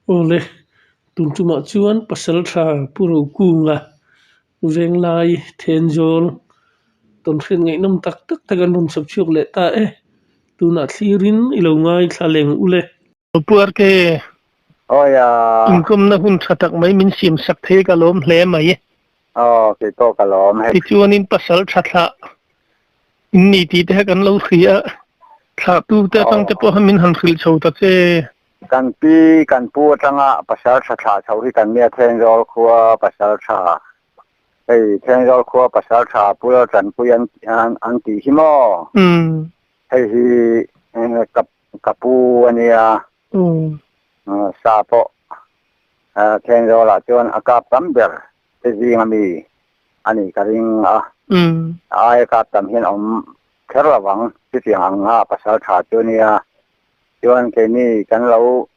Awle, tun tumah chuan Pasaltha Pu Rokunga Venglai Thenzawl tawnhriat ngaihnawm tak tak te kan rawn chhawp chhuak leh ta e. Tunah thlirin i lo ngaithla leng u le. Pu Arke, Awi a. Inkawmna hun tha tak mai min siam sak thei ka lawm hle mai. Aw, kei pawh ka lawm hei. Tichuanin Pasaltha thlah In ni tih te kha kan lo hria a, thlahtu te atang te pawh kha min han hrilh chho ta che. Kan pi, kan pu atanga pasal tha thlah chho hi kan nia Thenzawl khua pasal tha, hei Thenzawl khua pasal tha Pu Laltanpui an an tih hi maw? Hei hi ka ka pu a nia, sa pawh Thenzawlah chuan a kap tam ber te zing ami a nih ka ring a, a aia kap tam hian awm kher lo ang, chutiang ang nga pasal tha chu nia, chuan keini kan lo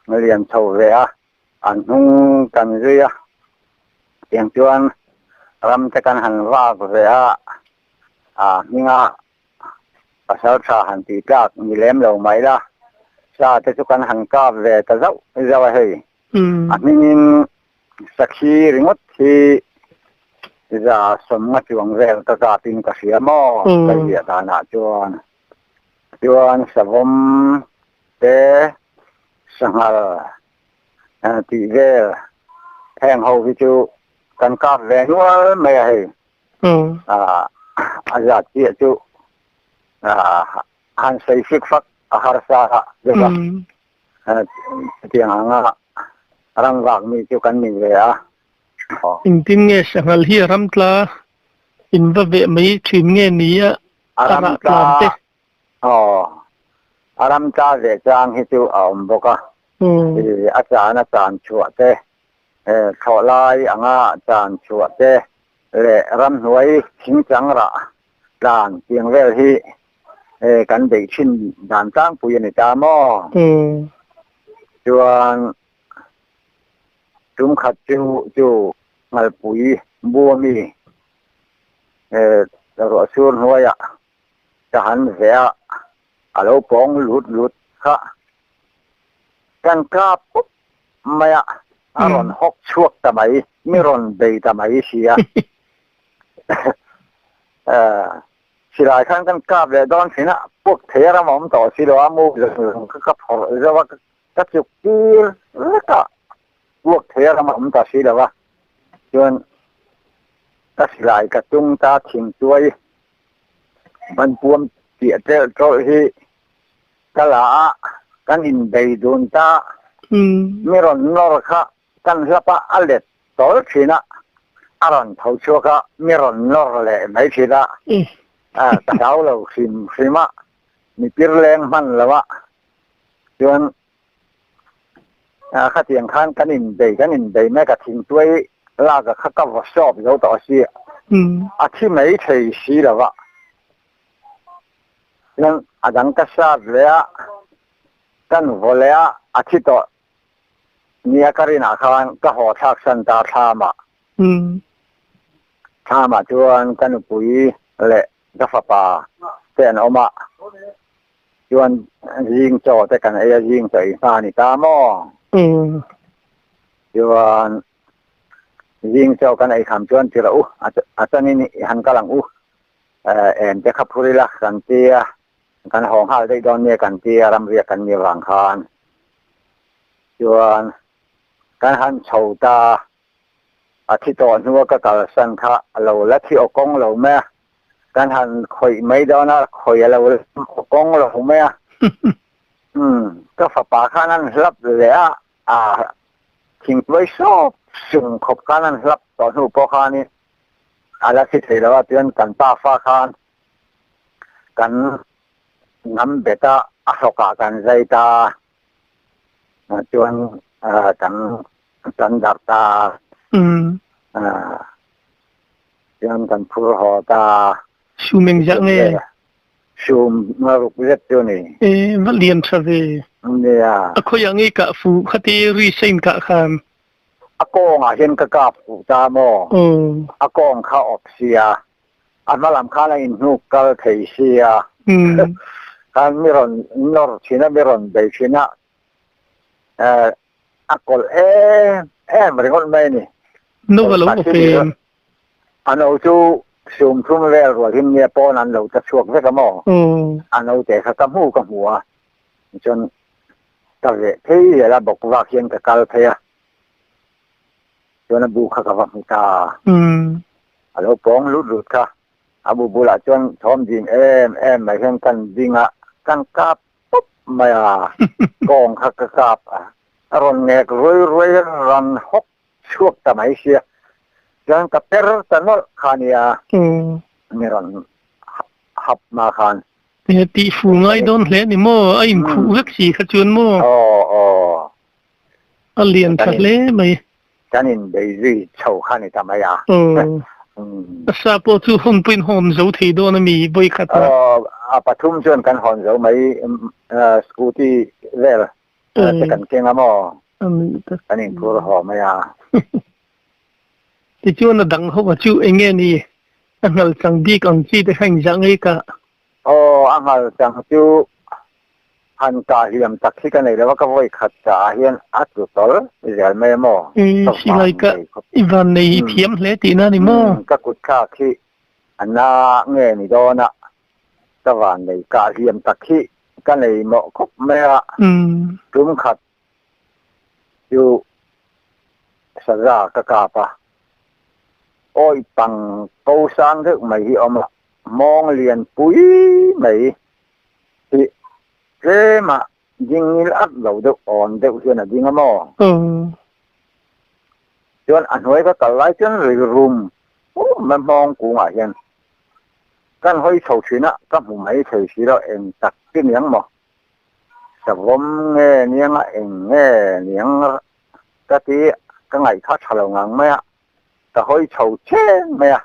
lian chho ve a, an hnung kan zui a, tiang chuan ram te kan han vak ve a, a hminga pasal tha han tih tlak ni lem lo mai la, sa te chu kan han kap ve ta zauh zauh a hei, a hmingin Sakhi ringawt hi 150 chuang vel ka kapin ka hria maw ka ziah danah chuan. Chuan savawm te sanghal tih vel heng ho hi chu kan kap ve nual mai a hei. A zat chiah chu han sawi fik fak a harsa deuh a. Chutiang anga ram vak mi chu kan ni ve a. Engtin nge sanghal hi a ram tla in va veh mai thin nge ni a a rah tlan te? Aw, a ram tla veh chang hi chu a awm bawk a. A chan a chan chhuah te, thlawh lai anga chan chhuah te leh ramhnuai thingchang rah tlan tiang vel hi kan beih thin dan tlangpui a ni ta maw? Chuan tum khat chu chu Ngalpui bu ami ruah sur hnuaiah ka han ve a, a lo pawng lut lut kha kan kap pup mai a, a rawn hawk chhuak ta mai, mi rawn bei ta mai si a. Silai khan kan kap leh dawn thin a, puak thei a ram a awm tawh si lo a, mu zawng zawng kha ka phawrh zauh a, ka chuk tir vek a, puak thei a ram a awm ta si lo a, chuan ka silai ka tung ta thing tuai ban puam piah telh tawlh hi ka la a, kan inbei dun ta, mi rawn nawr kha Kan hlap a, a let tawl thin a, a rawn tho chhuak a, mi rawn nawr leh mai thin a, ka hlau lo hrim hrim a, mi pir leng hman lo a, chuan khatiang khan kan inbei kan inbei mek a, thingtuai lak a kha ka vaw sawp zo tawh si, a thi mai thei si lo va, chuan a dang ka sat leh a, kan vaw leh a, a thi tawh. Nia ka rinah khan ka haw thlak san ta thlamah. Thlamah chuan ka nupui leh ka fapa te an awm a, chuan zing chaw te kan ei a, zing chaw ei hma a ni ta maw? Chuan zing chaw kan ei kham chuan tirh u, a chanin i han kal ang u, en te kha phur ila kan ti a, Kan haw nghal daih dawn nia kan tia ramriak kan nih avang khan chuan kan han chho ta a thi tawh hnua ka kalsan kha a lo la thi aw kawng lo mai a, kan han khawih mai dawn a khawih a lo la aw kawng lo mai a, umm ka fapa khan an hlap leh a, a thingtuai sawp sung khawp khan an hlap tawh hnu pawh khanin a la thi thei lo a, chuan kan pafa khan Kan ngam bet a, a hlawkah kan zai ta a, chuan kan kan darh ta a, chuan kan phur haw ta. Sum engzah nge? Sum ruk zet chu ni. E, va lian tha ve. Nia. A khawiah nge kah fu khati ri sein kah khan? A kawngah hian ka kap fuh ta maw? A kawng kha awp sia. A hma lam khan a inhnuk kal thei si a, khan mi rawn nawr thin a, mi rawn bei thin a. A kawlh em em ringawt mai a ni. No a lo awp em? A no chu sum thum vel rual him nia pawn an lo ta chhuak vek a maw? A no te kha ka hmu ka hmu a, chuan ka veh phei zel a, bawk vak hian ka kal phei a, chuan a bu kha ka va hmu ta. A lo pawng lut lut kha, a bu bulah chuan thawm ding em em mai hian kan ding a, kan kap pawp mai a, kawng kha ka kap a, a rawn ngek ruai ruai a rawn hawk chhuak ta mai sia, chuan ka per ta nawlh kha nia, mi rawn hap hma khan. He tih fu ngai dawn hle ni maw? A inkhuh vek si kha chuan maw? Aw aw. A lian tha hle mai. Kan inbei zui chho kha ni ta mai a. Aw. A sa pawh chu hawn pawhin hawn zo thei dawn a mi vawi khat a? Aw, a pathum chuan kan hawn zo mai, scooty vel te kan keng a maw? Kan inphur haw mai a. Tichuan a dang ho a chu eng nge ni? A nghal chang bik ang chi te kha engzah ngei ka? Aw, a nghal chang chu han kah hliam tak hi ka nei lo a, ka vawi khat chah ah hian a tlu tawl zel mai a maw? Ka van nei khawp. I van nei i thiam hle tihna a ni maw? Ka kut thlak hi a na nge ni dawn a, ka van nei kah hliam tak hi ka nei mawh khawp mai a, tum khat chu saza ka kap a, awi pang ko sang deuh mai hi a awm a, mawng lian pui mai hi tlem a ding ngil at lo deuh awn deuh hian a ding a maw? Chuan a hnuai ka kal lai chuan rilrum pum mai hmawng kungah hian kan hawi chho thin a, ka hmu mai thei si lo eng tak chi niang maw? Savawm nge niang a eng nge niang ka ti ka ngaih kha tha lo ngang mai a, ka hawi chho cheng mai a,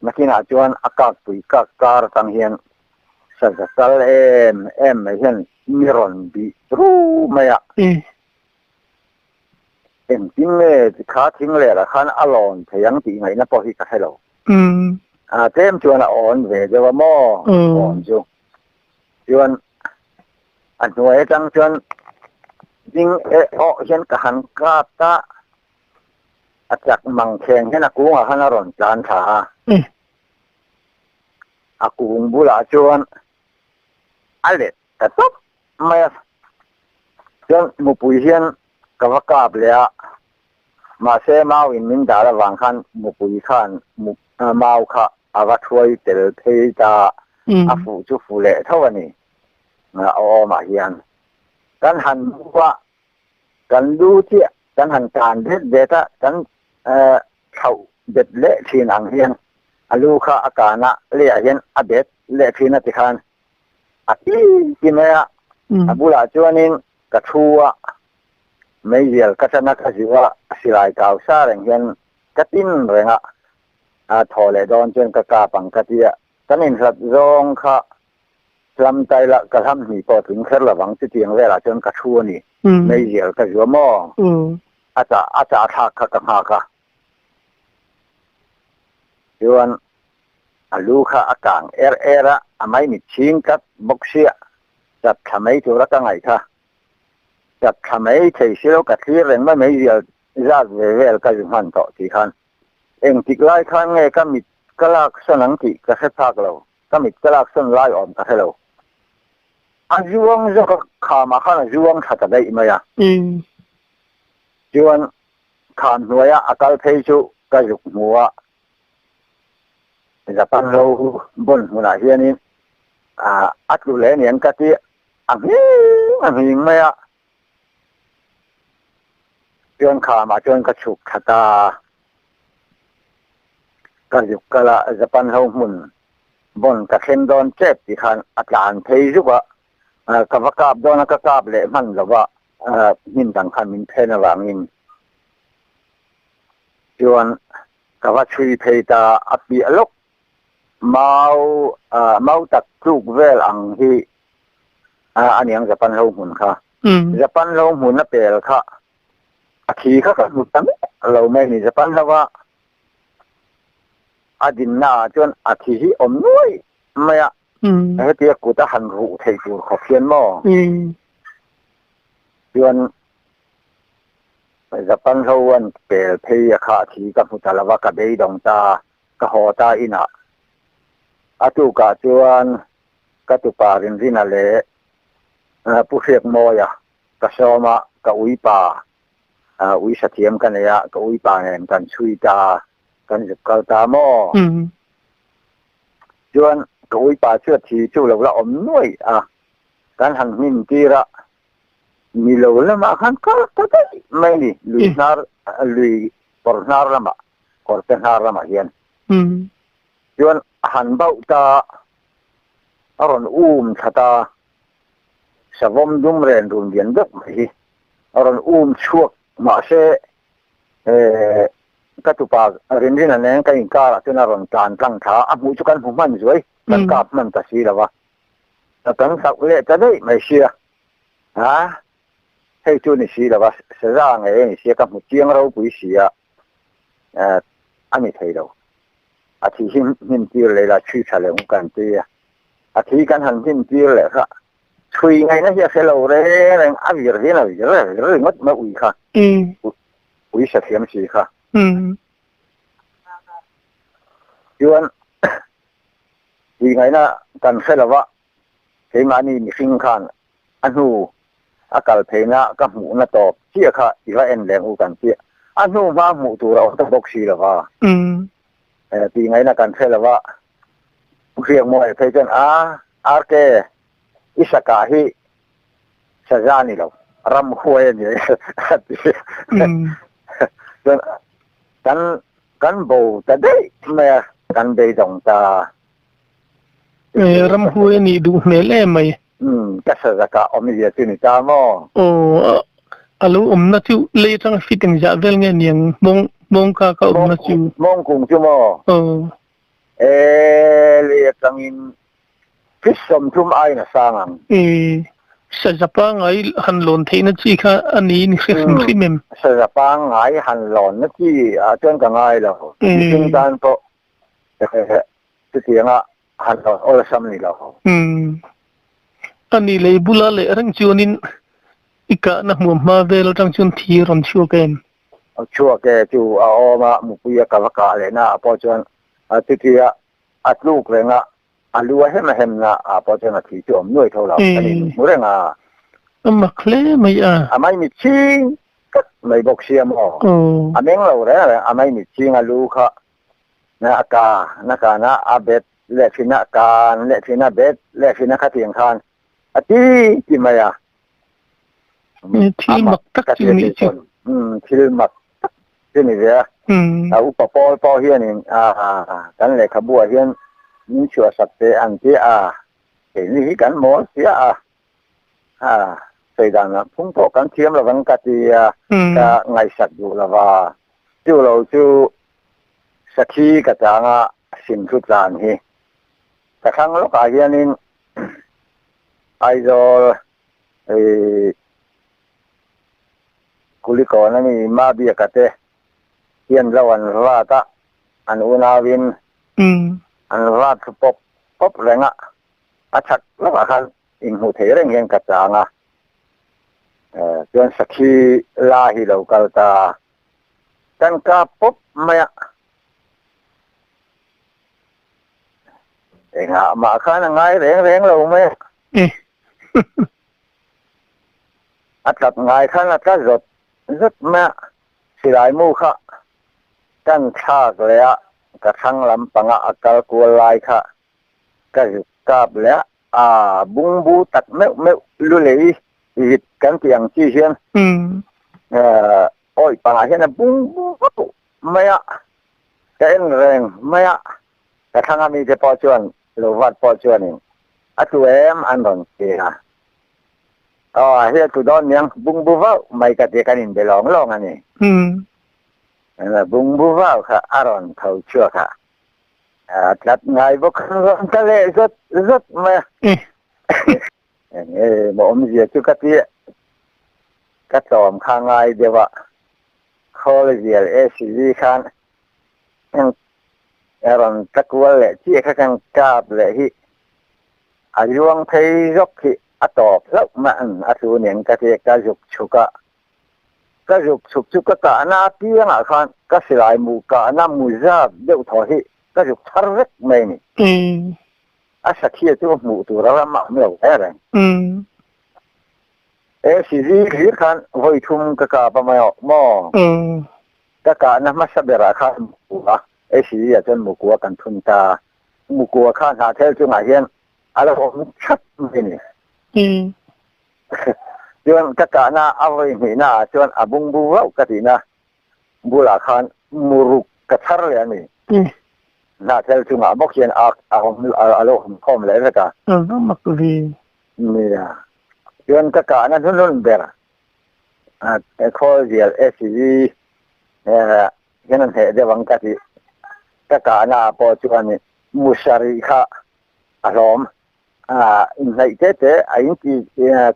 nakinah chuan a kak pui kak kar atang hian saza kal em em mai hian mi rawn bih ru mai a. Engtin nge kha thing lerah khan a lawn thei ang tih ngaihna pawh hi ka hre lo. A tlem chuan a awn ve deuh a maw? Awn chu. Chuan a hnuai atang chuan ding eh awh hian ka han kap ta, a chak mang thleng hian a kungah khan a rawn tlan thla a. A kung bulah chuan a let ta tawp mai a. Chuan mupui hian ka va kap leh a, mahse mauin min dal avang khan mupui khan mau kha a va thuai tel phei ta, a fuh chu fu leh tho a ni. A awmah hian kan han lu a, kan lu chiah kan han tan det det a, kan thlauh bet leh thin ang hian a lu kha a kana lehah hian a bet leh thin a tikhan a ti ti mai a, a bulah chuanin ka thu a, meizial ka tan a ka ziu a, silai kau sa reng hian ka tin reng a, a thaw leh dawn chuan ka kap ang ka ti a, kan inhlat zawng kha hlam tai la ka hlam hnih pawh tling kher lovang chutiang velah chuan ka thu a ni, meizial ka ziu a maw? A chah a chah thlak kha ka nghak a, chuan A lu kha a kang er er a, a maimit chhing tlat bawk sia, chat thla mai tura ka ngaih kha. Chat thla mai thei si lo ka thlir reng mai mai zial zat ve vel ka zu hman tawh tih khan engtik lai khan nge ka mit ka lak sawn ang tih ka hre phak lo, ka mit ka lak sawn lai awm ka hre lo. A zuang zawk a, khamah khan a zuang tha ta daih mai a. Chuan kham hnuaia a kal phei chu ka zuk hmu a. Japan lo bon hmunah hianin a tlu hle aniang ka ti a nghing a nghing mai a, chuan khamah chuan ka chhuk thla ta a, ka zuk kal a, Japan ho hmun bon ka thleng dawn tep tih khan a tlan phei zuk a, ka va kap dawn a, ka kap leh hman lo va, hnim dang khan min phen avangin chuan Ka va chhui phei ta a piah lawk mau mau tak tluk vel ang hi a niang Japan ho hmun kha. Japan ho hmun a pel kha a thi kha ka hmu ta miah lo mai ni Japan ho a a dinna ah chuan a thi hi awm nuai mai a hetia kut a han ruh thei tur khawp hian maw chuan. Japan ho an pel phei a kha thi ka hmu ta lova ka beidawng ta, ka haw ta inah. A tukah chuan ka tupa Rinrina leh Pu Hriakmawia ka sawm a, ka uipa, ui sathiam ka nei a, ka uipa nen kan chhui ta, kan zuk kal ta maw? Chuan ka uipa chu a thi chu lo la awm nuaih a, kan han hnim tir a, Ni lo lamah khan kal ta daih mai a ni, lui hnar, lui kawr hnar lamah, kawrte hnar lamah hian. Chuan a han bauh ta, a rawn um thla ta, savawm dum ren run lian deuh mai hi a rawn um chhuak mahse ka tupa Rinrina nen kan inkarah chuan a rawn tlan tlang thla a, a hmuh chu kan hmu hman zuai, kan kap hman ta si lo va. Kan hlauh leh ta daih mai sia. Ha? Hei chu ni si lova, saza ngei a ni sia, ka hmu chiang ropui sia, a ni thei lo. A thi hi hnim tir leh ila chhui tha leh ang kan ti a. A thi kan han hnim tir leh kha, chhui ngaihna hi a hre lo reng reng, a vir hian a vir a vir ringawt mai ui kha, ui sathiam si kha. Chuan Tih ngaihna kan hre lo va, keimahni mihring khan a hnu a kal pheina ka hmuhna tawp chiah kha i va en leng u kan ti. A hnu hma hmuh tur a awm ta bawk si lo va. Tih ngaihna kan hre lo va, Hriakmuai phei chuan a, RK, i sakah hi saza ni lo, ramhuai a ni a ti. Chuan kan Kan bo ta daih mai a, kan beidawng ta. E, ramhuai a nih duh hmel em mai. Umm, ka sazakah awmzia chu ni ta maw? Aw, a lo awmna chu lei atanga fit engzah vel nge niang, mawng, mawngka ka awmna chu. Mawngkung chu maw? Aw. E, lei atangin Fit 30 aiin a sang ang. E, saza pangngai han lawn theihna chi kha a niin i hre hrim hrim em? Saza pangngai han lawnna chi ah chuan ka ngai lo. Mihring tan pawh chutianga han lawn awlsam ni lo. A nih lei bula leh reng chuanin i kahna hmuam hma vel atang chuan thi a rawn chhuak em? Chhuak e, chu a awm a, mupui a ka va kah lehna ah pawh chuan chutia a tluk reng a, A lu a hem a hem na ah pawh chuan a thi chu awm nuai tho lo, kan in hmu reng a. A mak hle mai a. A maimit ching tlat mai bawk sia maw? A meng lo reng reng, a maimit ching a lu kha na a ka na kan a, a bet leh thin a, kan leh thin a, bet leh thin a khatiang khan a ti ti mai a. Thil mak tak chu nih chu. Thil mak tak chu ni ve a. A upa pawl pawh hianin kan lehkhabu ah hian min chhuahsak teh ang ti a, keini hi kan mawl sia a, sawi dan ah phung pawh kan thiam lovang ka ti a, ka ngaihsak duh lova. Chu lo chu sakhi ka chang a simthu tlan hi ka thlang lawkah hianin Aizawl Kulikawn a ni Mabiaka te hian lo an vat a, an unauin an vat thlu pawp pawp reng a, a chhak lawkah khan inhmuh theih reng hian ka chang a, chuan sakhi la hi lo kal ta, kan kap pawp mai a. Engah mah khan a ngai reng reng lo mai a. A tlat ngai khan a tla zawt zawt mai a. Silai mu kha kan thlak leh a, ka thlang lampanga a kal kual lai kha ka zuk kap leh a. A bungbu tak meuh meuh lu lei vit kan tih ang chi hian awih pangah hian a bungbu mai a. Ka en reng mai a, ka thlanga mite pawh chuan lo vat pawh chuanin a tlu em an rawn ti a. Aw, hei a tlu dawn niang, bungbu vauh mai ka ti kan inbe lawng lawng a ni. Bungbu vauh kha a rawn tho chhuak a, a tlat ngai bawk khan rawn tla leh zawt zawt mai a. Eng emaw awmzia chu ka ti a, ka tlawm kha ngai deuh a, Khawl zial ACV khan heng a rawn tla kual leh chiah kha kan kap leh hi a zuang phei zawk hi a tawp hlauh mah an a tlu nen ka ti ka zuk chhuk a. Ka zuk chhuk chu ka kahna apiangah khan ka silai mu kahna mu zat deuh thaw hi ka zuk chhar vek mai a ni. A sakhia chu hmuh tur a ram a awm lo hle reng. E sizi hlir khan vawi thum ka kap a mai aw maw? Ka kahna hmasa berah khan mukua e sizi ah chuan mukua kan thun ta. Mukua kha hnahthel chungah hian a lo awm thap mai a ni. Chuan ka kahna a vawi hnihna ah chuan a bungbu vauh ka tihna bulah khan muruk ka chhar leh a ni. Hnahthel chungah bawk hian a awm a lo awm khawm leh vek a. A va mak ve. Nia. Chuan ka kahna hnunhnun ber khawl zial SUV hian an hneh deuh ang ka tih. Ka kahna ah pawh chuan musarih kha a hlawm. Inhnaih te te a inti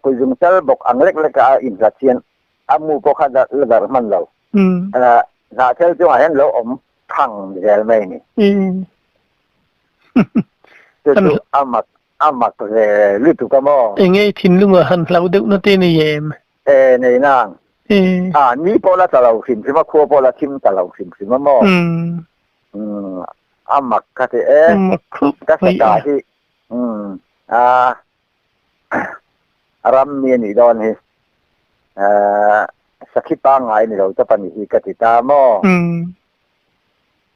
kut zungchal bawk ang lek lek a inhlat hian a mu pawh kha la darh hman lo. Hnahthel chungah hian lo awm thang zel mai a ni. Chu chu a mak a mak ve lutuk a maw? Enge i thinlungah han hlau deuh na te nei em? E nei nang. A ni pawh la tla lo hrim hrim a, khua pawh la thim ta lo hrim hrim a maw? A mak ka ti e. Ka sata hi a ram mi a nih dawn hi. Sakhi pangngai ni lo tawp a nih hi ka ti ta maw?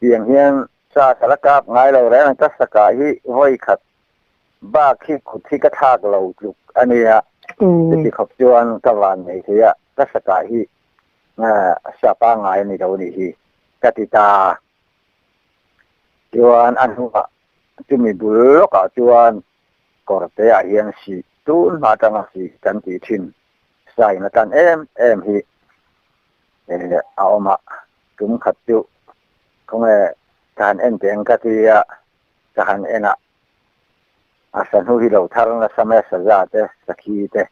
Tiang hian sa ka la kap ngai lo reng a, ka sakah hi vawi khat bak hi kut hi ka thlak lo tluk a nia. Chuti khawp chuan ka van nei thei a, ka sakah hi sa pangngai a ni lo nih hi ka ti ta. Chuan a hnuah chumi bul lawkah chuan kawrte ah hian sih tun hma atanga sih kan tih thin sain a tan em em hi a awm a. Tum khat chu khawnge ka han en teh ang ka ti a, ka han en a, a sahnu hi lo thar nasa mai a, saza te, sakhi te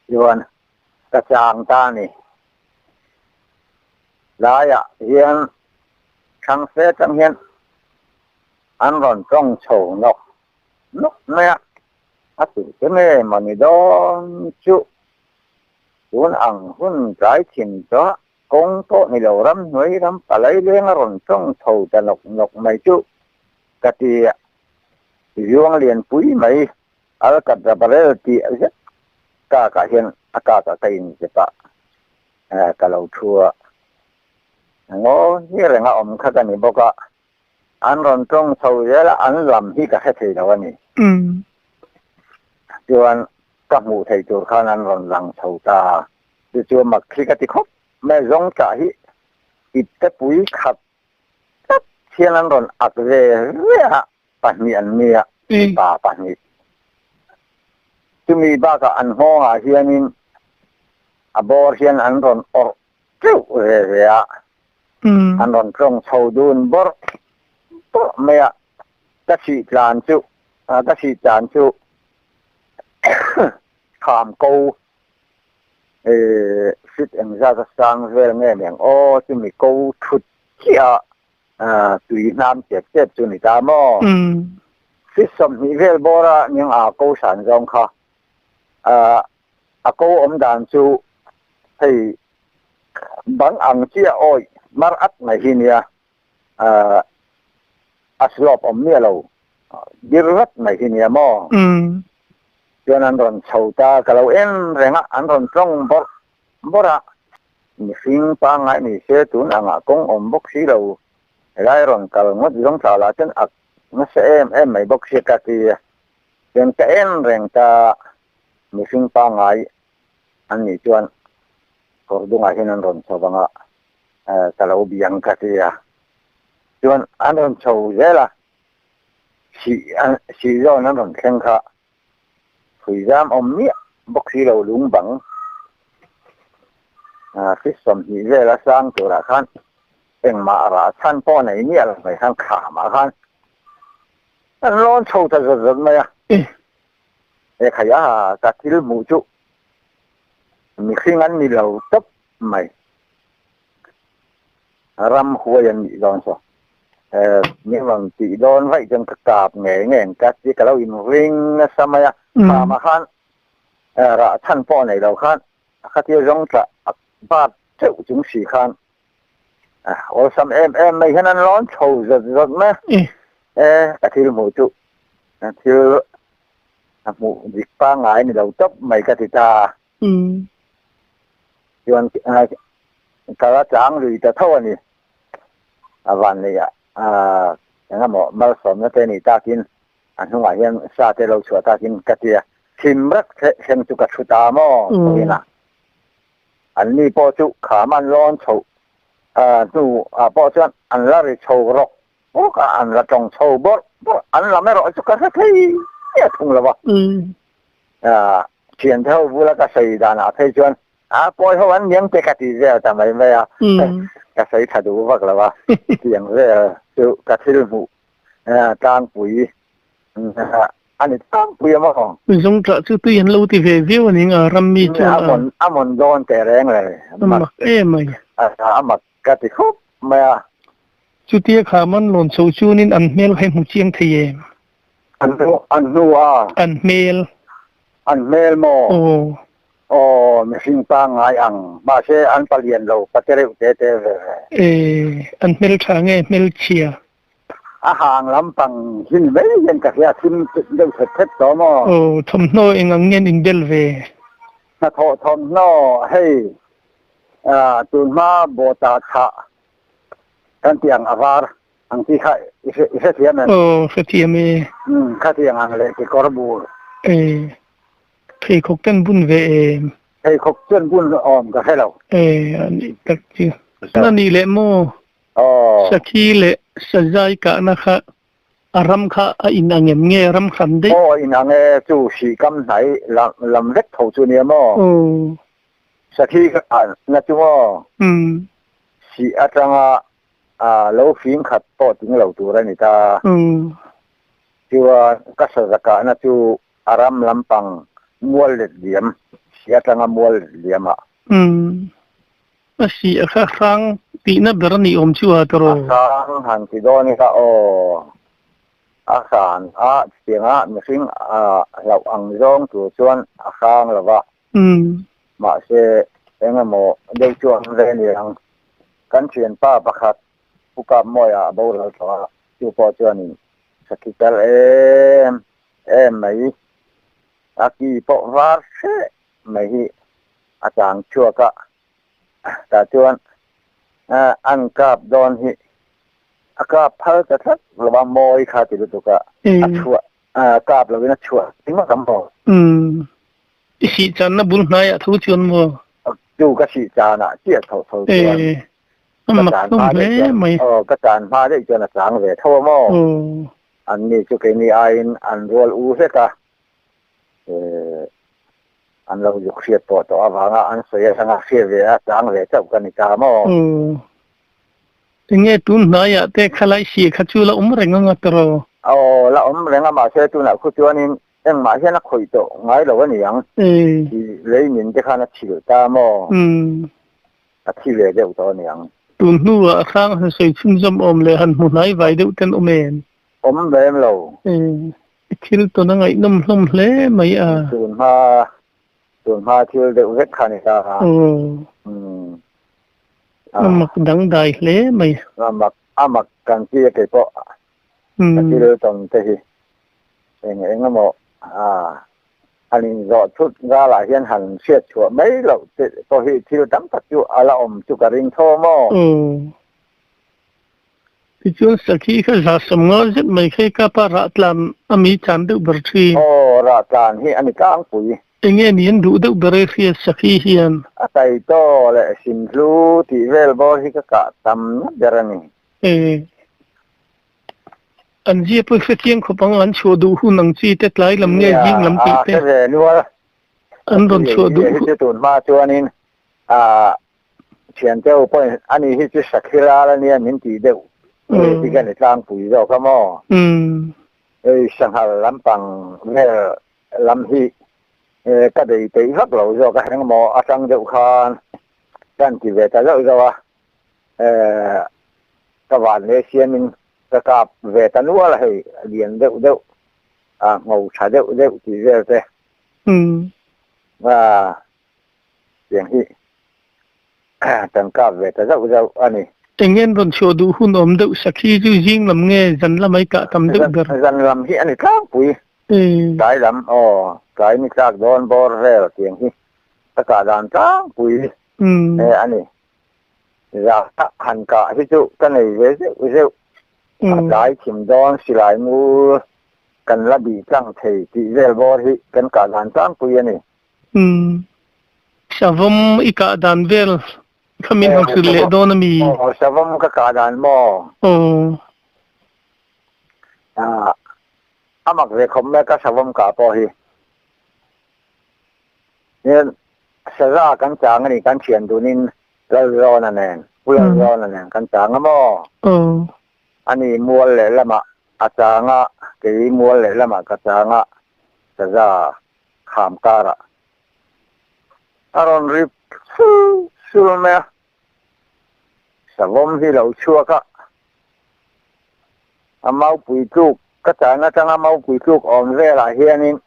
chuan ka chang ta a ni. Laiah hian thlang fe atang hian an rawn tawng chho nawk nawk mai a, a tute nge maw ni dawn chu. Tun ang hun tlai thin chuah kawng pawh ni lo ramhnuai ram palai leng a rawn tawng chho ta nawk nawk mai chu ka ti a, Zuang Lianpui mai Alkatra barrel tih zet kak ah hian a kak ah ka inzep a, ka lo thu a, ngaw hi reng a awm kha ka ni bawk a, an rawn tawng chho zel a, an lam hi ka hre thei lo a ni. Chuan ka hmuh theih tur khan an rawn lang chho ta. Chu chu mak khi ka ti khawp mai, zawng tah hi ipte pui khat tlat hian an rawn ak ve ve a, pahnih an nia, mipa pahnih. Chumi bakah an nghawngah hianin a bawr hian an rawn awrh teuh ve ve a, an rawn tawng chho dun bawrh bawrh mai a, ka sih tlan chu, ka sih tlan chu kham ko fit engzat a sang vel nge niang aw, chumi ko thut chiah a tui hnam chep chep chu ni ta maw? Fit 20 vel bawra niang a ko san zawng kha a ko awm dan chu hei bang ang chiah awih mar at mai hi nia a slope awm miah lo dir vat mai hi nia maw? Chuan an rawn chho ta ka lo en reng a, an rawn tawng bawrh bawrh a. Mihring pangngai ni se tun angah kawng awm bawk si lo, helai rawn kal ngawt zawng thla lah chuan ak nasa em em mai bawk sia ka ti a. Chuan ka en reng ta mihring pangngai an nih chuan kawr dungah hian an rawn chho vang a, ka lo biang ka ti a. Chuan an rawn chho zel a, sih sih zawn an rawn thleng kha Phui zam awm miah bawk si lo lung bang feet 20 vel a sang turah khan engmah rah chhan pawh nei miah lo mai khan khamah khan an lawn chho ta zawt zawt mai a. He khaia ka thil hmuh chu mihring an ni lo tawp mai. Ram huai an nih dawn saw. Min rawn tih dawn vaih chuan ka kap ngei ngei ang ka ti ka lo inring nasa mai a. Khama khan rah chhan pawh nei lo khan Khatia zawng tla bat teuh chung si khan awlsam em em mai hian an lawn chho zawt zawt mai a. E, ka thil hmuh chu thil a hmuh dik pangngai ni lo tawp mai ka ti ta a. Chuan ka la chang lui ta tho a ni. A van neih ah engemaw malsawmna te nih takin a hnungah hian sa te lo chhuah takin ka ti a, thim rak thleng chu ka thu ta maw vawiin a. An ni pawh chu kham an lawn chhoh hnu ah pawh chuan an la ri chho rawk rawk a, an la tawng chho bawrh bawrh, an lam erawh chu ka hre thei miah thung lo a. Thiante ho bula ka sawi danah phei chuan a pawi ho an niang te ka ti vel ta mai mai a, ka sawi tha duh vak lo a, tiang vel chu ka thil hmuh tlangpui a ni tlangpui a maw? Zawngṭah chu tui an lo ti ve viau a ning a, ram mi chuan a. A mawn dawn teh reng le. A mak em mai. A mak ka ti khawp mai a. Chutia kha man lawn chho chuanin an hmel kha i hmu chiang thei em? An hnu an hnu a. An hmel. An hmel maw? Aw. Aw, mihring pangngai ang. Mahse an palian lo, pate reuh te te ve ve. E, an hmel tha nge hmel chhia? A hang lampang hi ni mai hian ka hria, thim deuh thet thet tawh maw? Aw, thawmhnaw eng ang nge an inbel ve? Hnathawh thawmhnaw, hei, tunhma bawta chhah kan tih ang a var ang chi kha i hrethiam em? Aw, hrethiam e. Umm, khatiang ang leh kekawr bur. E, pheikhawk ten bun ve em? Pheikhawk chuan bun awm ka hre lo. E, a nih tak chu. A nih leh maw? Aw. Sakhi leh sazai kahna kha a ram kha a inang em nge ram hran daih? Aw, inang e, chu hri kam hnai lam vek tho chu nia maw? Aw. Sakhi ka kahna chu maw? Umm. Sih atanga lo fing khat pawh ting lo tur a ni ta. Chuan ka saza kahna chu a ram lampang mual let liam, sih atanga mual let liam ah. A sih a kha hrang tihna ber a nih awm chu a tawrh. A hrang han ti dawn ila aw. A hran a chutianga mihring a hlauh ang zawng tur chuan a hrang lo va. Mahse, eng emaw deuh chu an ve ni ang. Kan thianpa pakhat Pu Kapmawia a boral tawh a, chu pawh chuanin sakhi kal em em mai, a ki pawh var hreh mai hi a chang chhuak a, tah chuan an kap dawn hi a kap phal ta tlat lo a, mawi kha ti lutuk a, a chhuah kap lovin a chhuah ringawt ang maw? Umm. I sih channa bul hnaiah tho chuan maw? Chu ka sih chanah chiah tho tho chuan. E, a mak hlawm hle mai. Aw, ka chan hma daih chuan a chang ve tho a maw? Aw. An ni chu keini aiin an rual u hlek a, e, an lo zuk hriat pawh tawh avanga an sawi atanga hriat ve a chang ve chauh ka ni ta maw? Aw. Enge tun hnaiah te khalai si kha chu la awm reng anga tawrh? Aw, la awm reng a, mahse tunah khu chuanin engmah hian a khawih tawh ngai lo a ni ang. I lei min te khan a chhilh ta maw? A thi ve deuh tawh a ni ang. Tun hnuah a hrang han sawi chhunzawm awm leh han hmu hnai vai deuh ten awm em? Awm ve em lo. I thil tawn a ngaihnawm hlawm hle mai a. Tun hma Tun hma thil deuh vek kha a ni ta a. A mak dangdai hle mai. A mak, a mak kan ti a kei pawh ka thil tawn te hi eng eng emaw han inzawh thut zalah hian han hriat chhuah mai loh te pawh hi thil tam tak chu a la awm chu ka ring tho maw? Tichuan sakhi kha za sawm nga zet mai kha i kap a, rah tlan a mi chan deuh ber thin. Aw, rah tlan hi a ni tlangpui. Enge ni an duh deuh ber e hria sakhi hian? A taitaw leh simhlu tih vel bawr hi ka kah tam na ber a ni. E. An zia pawh i hrethiang khawp ang, an chhuah duh hun ang chi te, tlai lam nge zing lam tih te. Nia, a hre ve nual. An rawn chhuah duh hun. Hi chu tun hma chuanin Thiante ho pawhin ani hi chu Sakhi ral a nia min tih deuh hi ka ni tlangpui zawk a maw? Hei sanghal lampang vel lam hi ka bei peih vak lo zawk a, engmaw atang deuh khan ka han ti ve ta zauh zauh a, ka van leh siamin ka kap ve ta nual a hei lian deuh deuh a ngho tha deuh deuh tih vel te. Tiang hi kan kap ve ta zauh zauh a ni. Eng nge an rawn chhuah duh hun awm deuh sakhi chu zing lam nge zan lam ai kah tam deuh ber? Zan lam hi a ni tlangpui. Tlai lam aw, tlai ni tlak dawn bawr vel tiang hi ka kah dan tlangpui a ni. Zah han kah hi chu ka nei ve zeuh zeuh. A tlai thim dawn silai mu kan la bih tlang thei tih vel bawr hi kan kah dan tlangpui a ni. Umm. Savawm i kah dan vel kha min han hrilh leh dawn a mi? Aw, savawm ka kah dan maw? Aw. Ah, a mak ve khawp mai ka savawm kah pawh hi. Hian saza kan chang a ni, kan thian dunin Lalzawna nen, Pu Lalzawna nen kan chang a maw? Aw. Ani mual lehlamah a chang a, kei mual lehlamah ka chang a, saza kham karah a rawn ri sul sul mai a, savawm hi lo chhuak a, a maupui tluk ka chan atanga maupui tluk awm velah hianin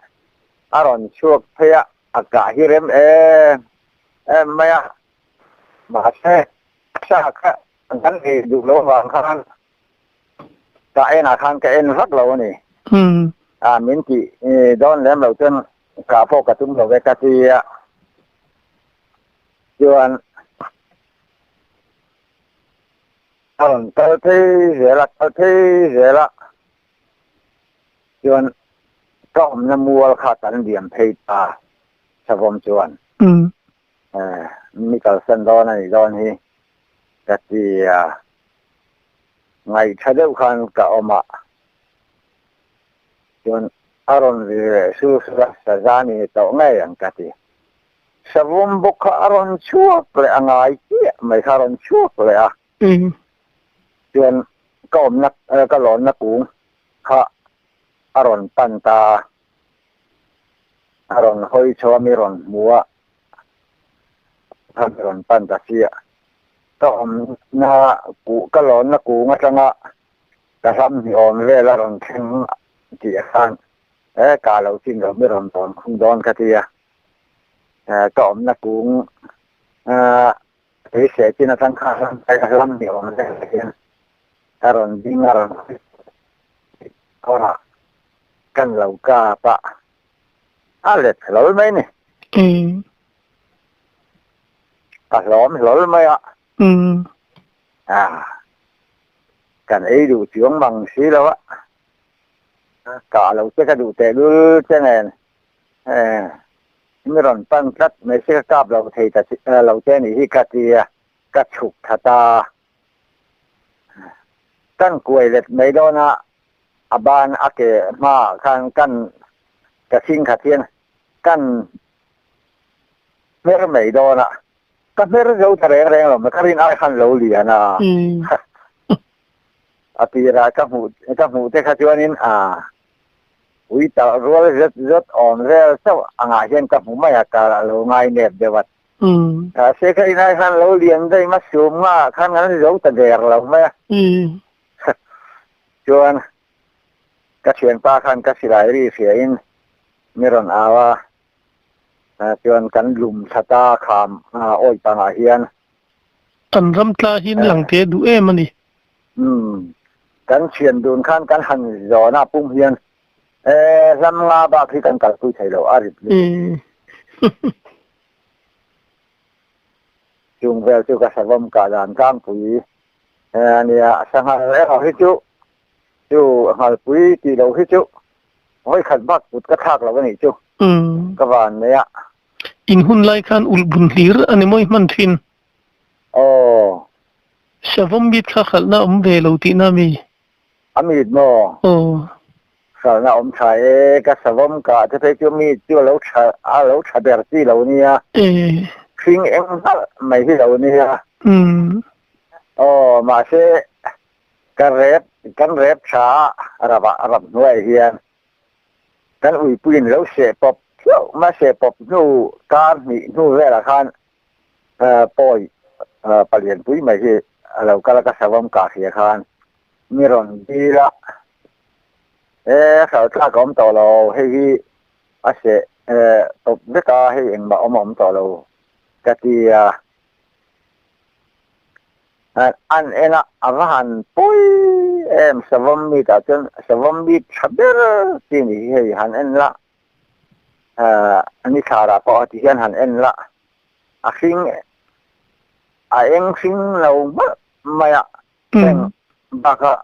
a rawn chhuak phei a, a kah hi rem em em mai a, mahse sa kha kan ei duh loh avang khan Ka enah khan ka en vak lo a ni. A min tih dawn lem lo chuan kah pawh ka tum lo ve ka ti a. Chuan a rawn kal phei zel a, kal phei zel a. Chuan ka awmna mual kha kan liam phei ta Savawm chuan. Mi kalsan dawn a nih dawn hi ka ti a. Ngaihṭha deuh khan ka awm a, chuan a rawn ri leh sur sur a, saza ni tawh ngei ang ka ti. Savawm bawk kha a rawn chhuak leh a ngai chiah mai kha a rawn chhuak leh a, chuan ka awmna ka lawnna kung kha a rawn pan ta a, a rawn hawi chho a mi rawn hmu a, kha mi rawn pan ta chiah. Ka awmna kuh ka lawnna kung atanga ka hlam ni awm vel a rawn thleng tih a khan e ka lo chin lo mi rawn dawn khum dawn ka ti a, ka awmna kung beiseh chin atang khan hlam ka hlam ni awm vel ah hian a rawn ding a rawn hawi kawrah kan lo kap a, a let hlawl mai ni. Ka hlawm hlawl mai a. Ah, kan ei duh chuang mang si lo a. Kah lo che ka duh teh lul che nen. Eh, mi rawn pan tlat mai si ka kap lo thei ta lo che nih hi ka ti a, ka chhuk tha ta. Kan kuai let mai dawn a, a ban a ke hmaah khan kan ka sing khat hian kan hmer mai dawn a, ka hmer zo ta reng reng lo mai, ka rin ai khan lo lian a. A tirah ka hmuh ka hmuh te kha chuanin a ui talh rual zet zet awm vel chauh angah hian ka hmu mai a, ka lo ngai nep deuh a. Mahse ka rin ai khan lo lian daih ma sum nga khan kan zo ta der lo mai a. Chuan ka thianpa khan ka silai ri hriain mi rawn au a. Chuan kan lum thla ta kham awi pangah hian. Kan ram tla hi lang te duh em a ni. Umm kan thian dun khan kan han zawn a pum hian e hlam nga bak hi kan kalpui thei lo a rit lutuk. Chung vel chu ka savawm kah dan tlangpui a nia sanghal erawh hi chu chu nghalpui tih loh hi chu Vawi khat bak kut ka thlak lo a nih chu. Ka van mai a. In hun lai khan ulh bun hlir a ni mawi hman thin. Aw. Savawm mit kha hralhna awm ve lo tihna mi? A mit maw? Aw. Hralhna awm tha e, ka savawm kah te phei chu mi chu a lo tha a lo tha ber chi lo nia. E. Hring eng hnalh mai hi lo nia. Aw, mahse Ka rep, kan rep tha a, rap ah rap hnuai hian kan uipuiin lo seh pawp hlauh mai, seh pawp hnu kar hnih hnu velah khan pawi palianpui mai hi a lo kal a, ka savawm kah hria khan mi rawn dil a, e hralh tlak a awm tawh lo, hei hi a seh tawp vek a, hei engmah awm a awm tawh lo. Ka ti a. An en a, a va han pawi em savawm meat ah chuan savawm meat tha ber chi ni hi hei han en la, ni thlarah pawh ti hian han en la, a hring a eng hring lo hmalh mai a, heng bakah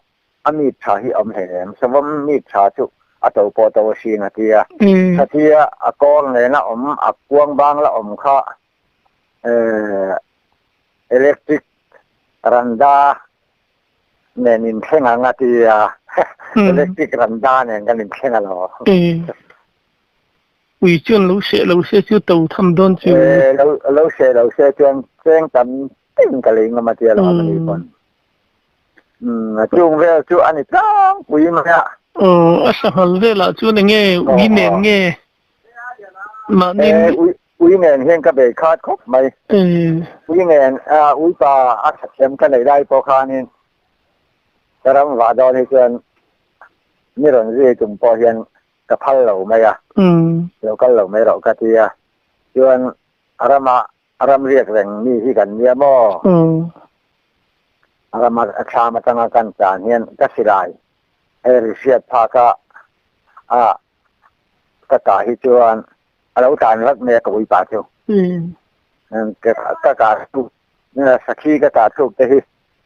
a meat tha hi a awm hle em, savawm meat tha chu a to pawh to asin a ti a, khatia a kawr nena awm a kuang bang la awm kha Electric randa nen inthleng ang a ti a, electric randa nen kan inthleng a lo. Ui chuan lo seh lo se chu to tham dawn chu. Lo seh lo se chuan cheng tam tin ka lei ngam a ti a lo a ni pawn. Chung vel chu a ni tlangpui mai a. Aw, a sanghal velah chuan enge ui nen nge Mahni Ui nen hian ka bei khat khawp mai. Ui nen ui pa a thathiam ka neih lai pawh khanin ka ram vah dawn hi chuan mi rawn zui tum pawh hian ka phal lo mai a, lo kal lo mai rawh ka ti a. Chuan rama ram riak reng mi hi kan nia maw? Rama thlam atanga kan tlan hian ka silai hei ri hriat phak a Ka kah hi chuan a lo tlan vat mai a ka uipa chu. Ka kah thluk, sakhi ka kah thluk te hi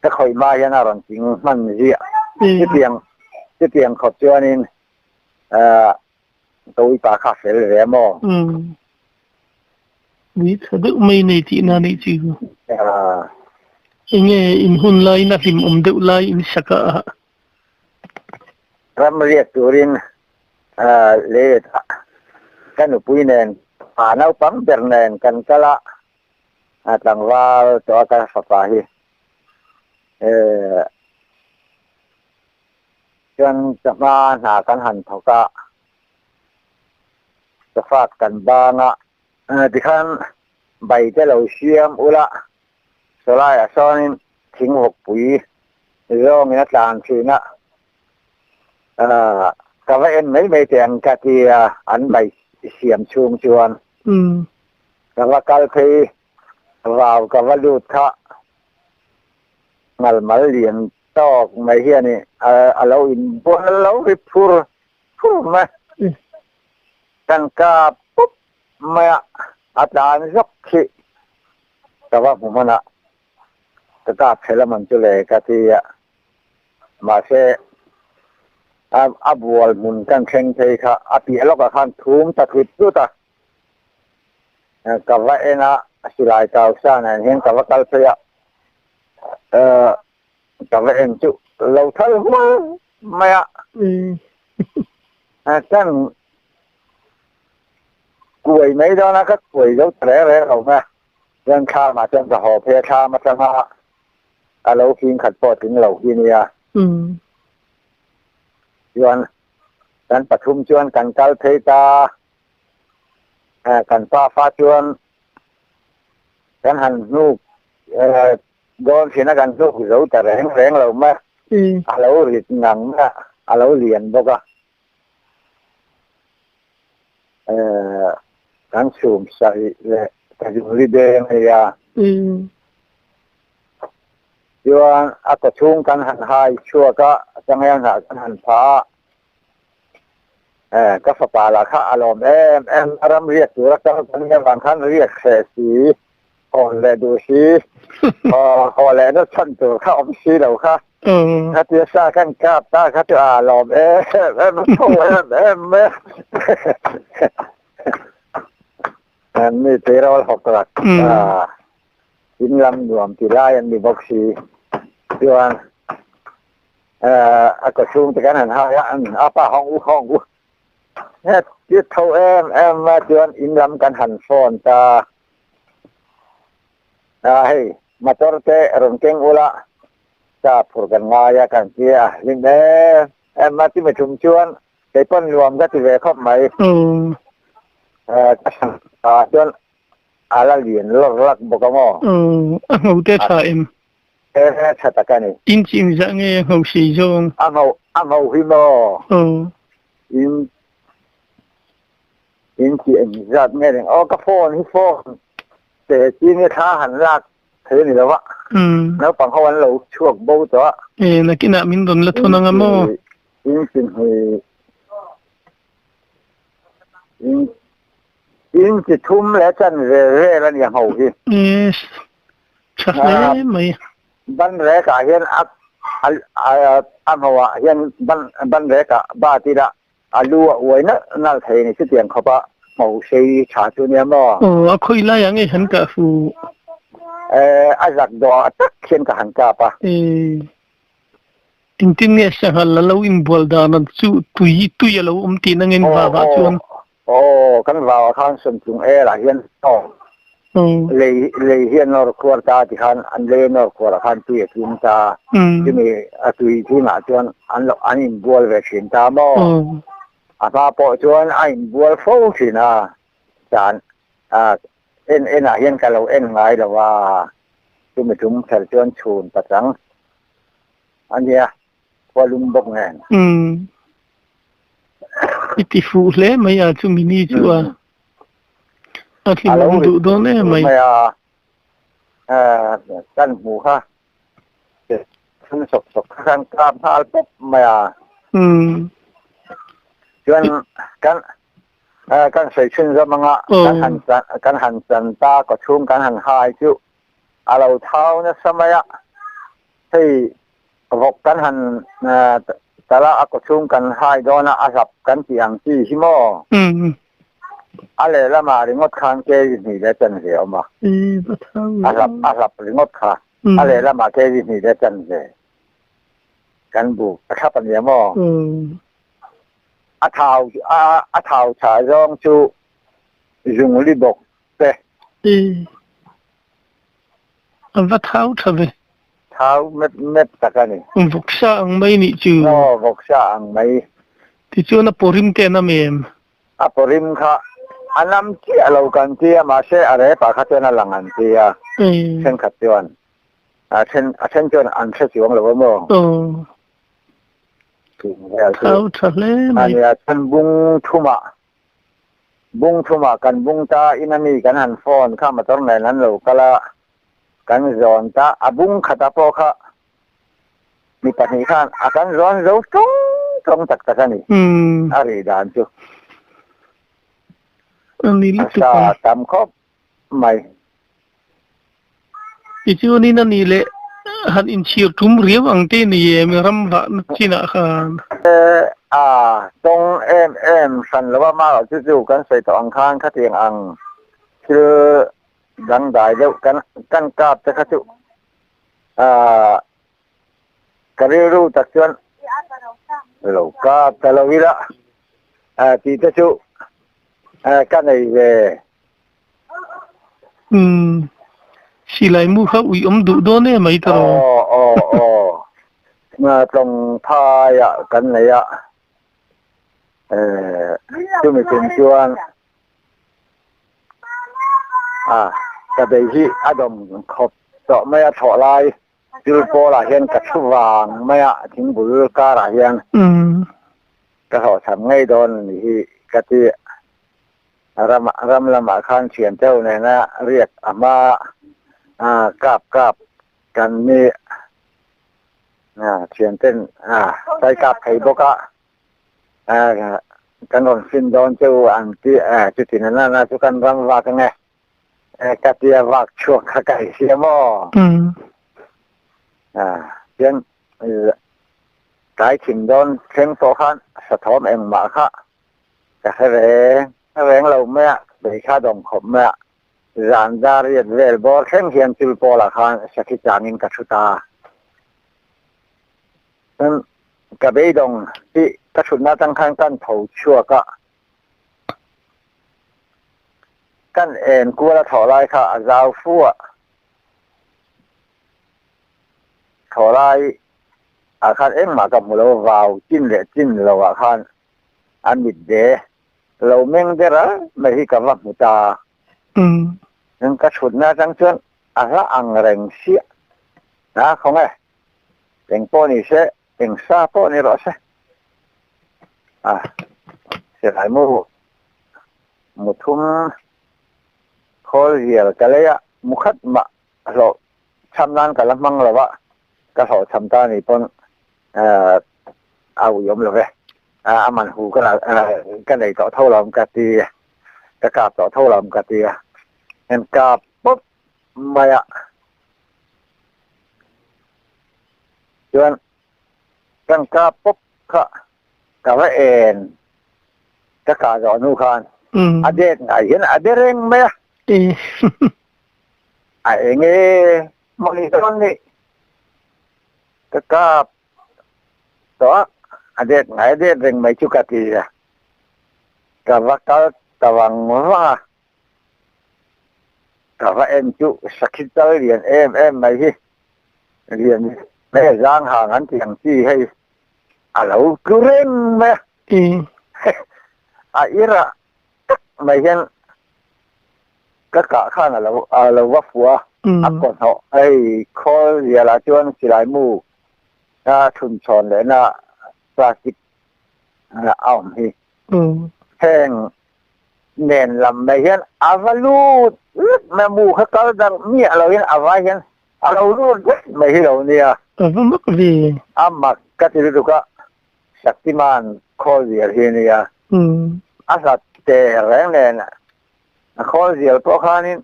ka khawih hma hian a rawn ting hman ziah. Chutiang, chutiang khawp chuanin ka uipa kha a fel ve a maw? Ui tha deuh mai nei tihna anih chu. Enge in hun laiin a hlimawm deuh lai in sak a? Ram riak turin lei ah ka nupui nen pa naupang ber nen kan kal a, tlangval tawh a ka fapa hi chuan ka hma hna kan han thawk a, ka fak kan bang a, tikhan bai te lo siam ula Sawlaiah sawnin thingvawkpui zawngin a tlan thin a, ka va en mai mai teh ang ka ti a, an bai siam chhung chuan ka va kal phei vau ka va lut kha ngalmal lian tawk mai hian a lo inbual lo ri phur phur mai, kan kap pup mai a, a tlan zawk khi ka va hmu hman a, ka kap thei lam ang chu le ka ti a, mahse a a bual hmun kan thleng phei kha a piah lawkah khan thum ta tlut tlut a, ka va en a, silai kau sa nen hian ka va kal phei a, ka va en chu lo thal hual mai a, kan Kuai mai dawn a, ka kuai zo ta reng reng lo mai a. Chuan thlamah chuan ka haw phei a, thlam atanga a lo fing khat pawh tling lo hi nia. Chuan kan pathum chuan kan kal phei ta, kan pafa chuan kan han hnuk dawn thin a, kan hnuk zo ta reng reng lo mai a. A lo rit ngang mai a, a lo lian bawk a. Kan chhum sarih leh ka zungli deng a nia. Chuan a kawchhung kan han hai chhuak a, changel hnah kan han phah a. Ka fapa lah kha a lawm em em a, ram riak tura kal kan nih avang khan riak hreh si, hawn leh duh si, haw lehna chhan tur kha awm si lo kha. Khatia sa kan kap ta kha chu a lawm em em a tho em em e. An mi tleirawl hawk rak in lam nuam ti lai an ni bawk si. Chuan a kawchhung te kan han hai a, a pa hawng u hawng u. Ti tho em em a chuan in lam kan han phone ta. A hei motor te rawn keng ula sa phur kan ngai a kan ti a hlim em em a chumi thum chuan kei pawn nuam ka ti ve khawp mai. Ka thlan ah chuan a la lian lawk lak bawk a maw? A ngho te tha em? E tha tak a ni. In chi engzah nge a ngho sei zawng? A ngho a ngho hi maw? In in chi engzat nge ring? Aw ka phone hi phone. Te chi nge thla han lak thei a ni lo a, naupang ho an lo chhuak bo tawh a. E, nakinah min rawn la thawn anga maw? Inchi hnih, inchi thum leh chan ve vel a ni ang ho hi. E, tha hle mai. Ban rekah hian a a nghoah hian ban ban rekah bat ila A lu a uai nalh nalh thei a ni chutiang khawp a hmo sei tha chu nia maw? Aw, a khawi lai ah nge han kah fu? Eh, a zak dawh ah tak hian ka han kap a. Eh, engtin nge sanghal a lo inbual dan a chu tui tui a lo awm tihna nge vau ah chuan? Aw, aw, kan vau ah khan sawmtlung er ah hian aw lei lei hi a nawr khuar ta ti khan an lei a nawr khuar ah khan tui a tling ta. Chumi a tui zingah chuan an lo an inbual ve thin ta maw? A hma pawh chuan a inbual fo thin a, tan a en en ah hian ka lo en ngai lo a, chumi tum kher chuan chhun pachang a nia, khua lum bawk nen. Umm. I ti fuh hle mai a chumi ni chu a. A hlimawm duh dawn em mai. A lo ri mai a, kan hmuh kha. Thum sawk sawk kha khan kap nghal pawp mai a. Chuan kan kan sawi chhun zawm anga kan han kan han chan ta kaw chhung kan han hai chu a lo thau nasa mai a. Hei vawk kan han tala a kaw chhung kan hai dawn a a hlap kan tih ang chi hi maw? A lehlamah ringawt khan kg hnih leh chanve a awm a. A hlap a hlap ringawt kha. A lehlamah kg hnih leh chanve kan buk a thlap a nia maw? A thau a thau chhah zawng chu zungli bawk te. A va thau tha ve. Thau mep mep tak a ni. Vawksa ang mai nih chu. Aw, vawksa ang mai. Tichuan a pawrim te an am em? A pawrim kha a nam chiah lo kan ti a, mahse a repah kha chuan a lang an ti a, thenkhat chuan a then a then chuan an hre chuang lo a maw? Aw. Thau tha hle mai. A nia, chuan bung thumah bung thumah kan bung ta in a mi kan han phone kha motor nen an lo kal a, kan zawn ta a bung khata pawh kha Mi pahnih khan a kan zawn zo tawng tawng tak tak a ni. A ri dan chu. A sa tam khawp mai. Tichuanin a nih leh han inchhir tum riau ang te ni em ram vahna chinah khan? A tawng em em hran lo a, mahrawh chu chu kan sawi tawh ang khan khatiang ang thil dangdai deuh kan kan kap te kha chu Aaa ka rilru tak chuan lo kap ta lo ila a tih te chu ka nei ve. Umm silai mu kha ui awm duh dawn em mai tawh. Aw aw aw tlawng phaiah kan nei a chumi tum chuan A, ka bei hi a dawm khawp tawh mai a thlawh lai thil pawlah hian ka thu vang mai a thingbul karah hian ka hlawhchham ngei dawn a nih hi ka ti. Ram ram lamah khan thian teuh nena riak a hma a kap kap kan ni a thian ten a sai kap thei bawk a. Kan rawn fin dawn che u ang tih chuti na nana chu kan ram vak ang e. Ka tia vak chhuak kha ka hria maw? Chuan tlai thim dawn thleng pawh khan sathawm engmah kha ka hre reng reng lo mai a, bei kha dawng khawp mai a. Zan dar riat vel bawr thleng hian chul pawlah khan sakhi changin ka thu ta. Chuan ka beidawng tih ka thutna atang khan kan tho chhuak a, kan en kual a thawh lai kha a zau fu a, thawh lai ah khan engmah ka hmu lo, vau chin leh chin lo ah khan a mit ve lo meng der a mai hi ka va hmu ta. Chuan ka thutna atang chuan a hla ang reng siah a khawnge. Eng pawh ni se, eng sa pawh ni rawh se. A, silai mu mu thum Khawl zial ka lei a, mukhat mah hlawh chham nan ka la hmang lo a, ka hlawh chham ta ni pawn a uiawm lo ve. A man hu ka la ka nei tawh tho lo ka ti a, ka kap tawh tho lo ka ti a, en kap pawp mai a. Chuan kan kap pawp kha ka va en ka kah zawh hnu khan a det ngai hian a de reng mai a. A eng e mawni dawn ni ka kap tawh a, a det ngai a det reng mai chu ka ti a, ka va kal ta vang vang a, ka va en chu sakhi chal lian em em mai hi lian mai zang hang an tih ang chi hei a lo tlu reng mai a, a irah tak mai hian ka kah khan a lo a lo va fuh a, a kaw hnawh hei khawl zialah chuan silai mu a thun chhawn lehna plastic a awm hi. Heng nen lam mai hian a va lut vek mai a, mu kha kal darh miah lo hian a vai hian a lo lut vek mai hi lo nia. A va mak ve. A mak ka ti lutuk a, Shaktiman khawl zial hi a nia. A hlat teh reng nen a khawl zial pawh khanin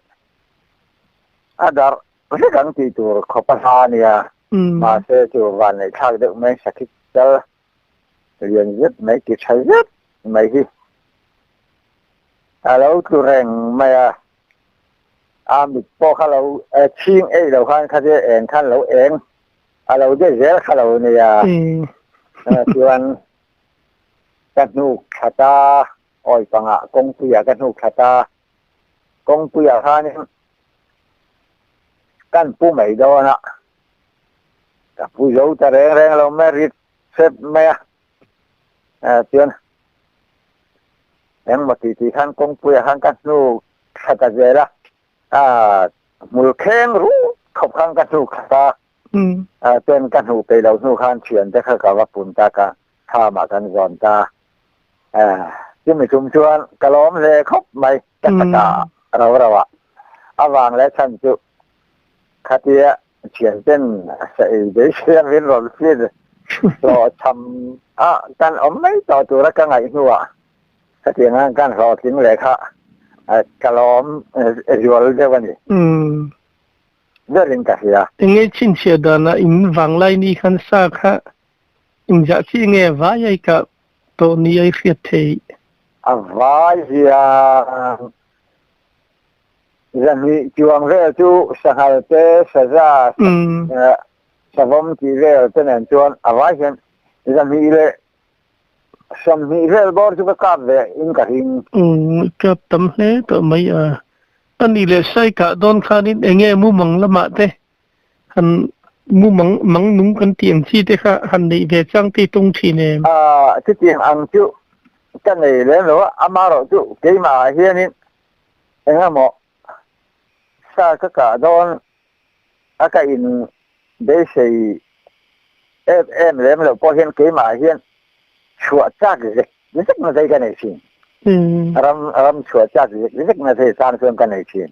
a darh vek ang tih tur khawp a hla a nia. Mahse chu vanneih thlak deuh mai Sakhi chal lian zet mai ti tha zet mai hi a lo tlu reng mai a. A mit pawh kha lo chhing eih lo khan khatia eng khan lo eng a lo de zel kha lo nia. Chuan ka hnuk thla ta, awi pangah kawngpuiah ka hnuk thla ta. Kawngpuiah khanin kan pu mai dawn a, ka pu zo ta reng reng lo mai, rit hrep mai a. Chuan engmaw tih tih khan kawngpuiah khan ka hnuk thla ta zel a. A hmul kheng ruh khawp khan ka hnu khat a, chuan ka hnuh peih loh hnu khan thiante kha ka va pun ta ka thlamah kan zawn ta. Chumi tum chuan ka lawm hle khawp mai ka taka rau rau ah. A vang leh chhan chu khatia thianten sa ei beisei a min rawn fit hlawhchham a kan awm mai tawh tura ka ngaih hnuah Hetiang ang kan hlawhtling leh kha ka lawm zual deuh a ni. Berin ka hria. Enge chhinchhiah danah in vanglai ni khan sa kha inzah chi nge vai ai kah tawh ni ai hriat theih? A vai hian zahnih chuang vel chu sanghal te, saza, savawm tih vel te nen chuan a vai hian zahnih leh 20 vel bawr chu ka kap ve in ka ring. Umm kap tam hle tawh mai a. A nih leh sai kah dawn khanin eng nge mumang lamah te han mumang mang nung kan tih ang chi te kha han neih ve chang te i tung thin em? Aaa chutiang ang chu ka nei lem lo a, amaherawh chu keimah ah hianin eng emaw sa ka kah dawn a ka in beisei em em lem loh pawh hian keimah hian chhuah chak zek zek na thei ka nei thin. Ram ram chhuah chak zek zek na thei tan chuan ka nei thin.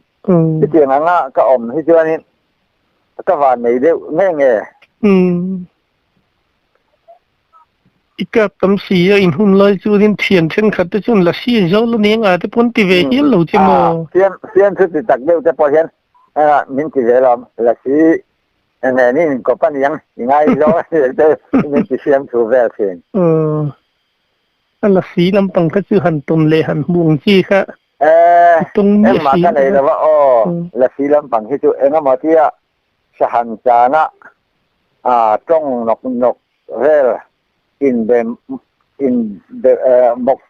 Chutiang anga ka awm hi chuanin ka van nei deuh nge nge. I kap tam si a in hun lai chuanin thian thenkhat te chuan lasi zo la nia nga te pawh an ti ve hial lo che maw? Fiam fiam chu ti tak deuh te pawh hian Engah min ti ve lo, Lasi nen i inkawp a niang, i ngaizawng a ni te min ti siam thu vel thin. Aw, a Lasi lampang kha chu han tawn leh han hmuh ang chi kha i tawng miah si. Engmah ka nei lo a aw, Lasi lampang hi chu engemaw tia sahan chana tawng nawk nawk vel inbe inbe mawk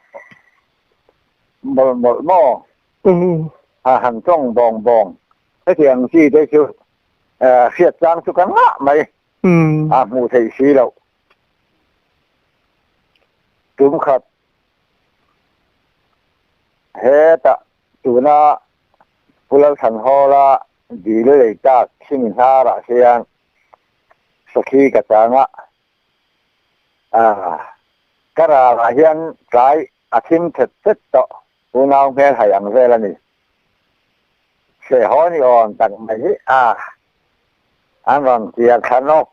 mawlh mawlh maw? A han tawng bawng bawng. Hetiang chi te chu hriat chang chu ka ngah mai. A hmuh theih si loh. Tum khat hetah tuna Pu Lalthanhawla dil lei tak thing hnarah hian sakhi ka chang a. Ka ralah hian tlai a thim thet thet tawh. Unau hmel hai ang vel a ni. Hre haw ni awm tak mai hi a, an rawn chiar thla nawk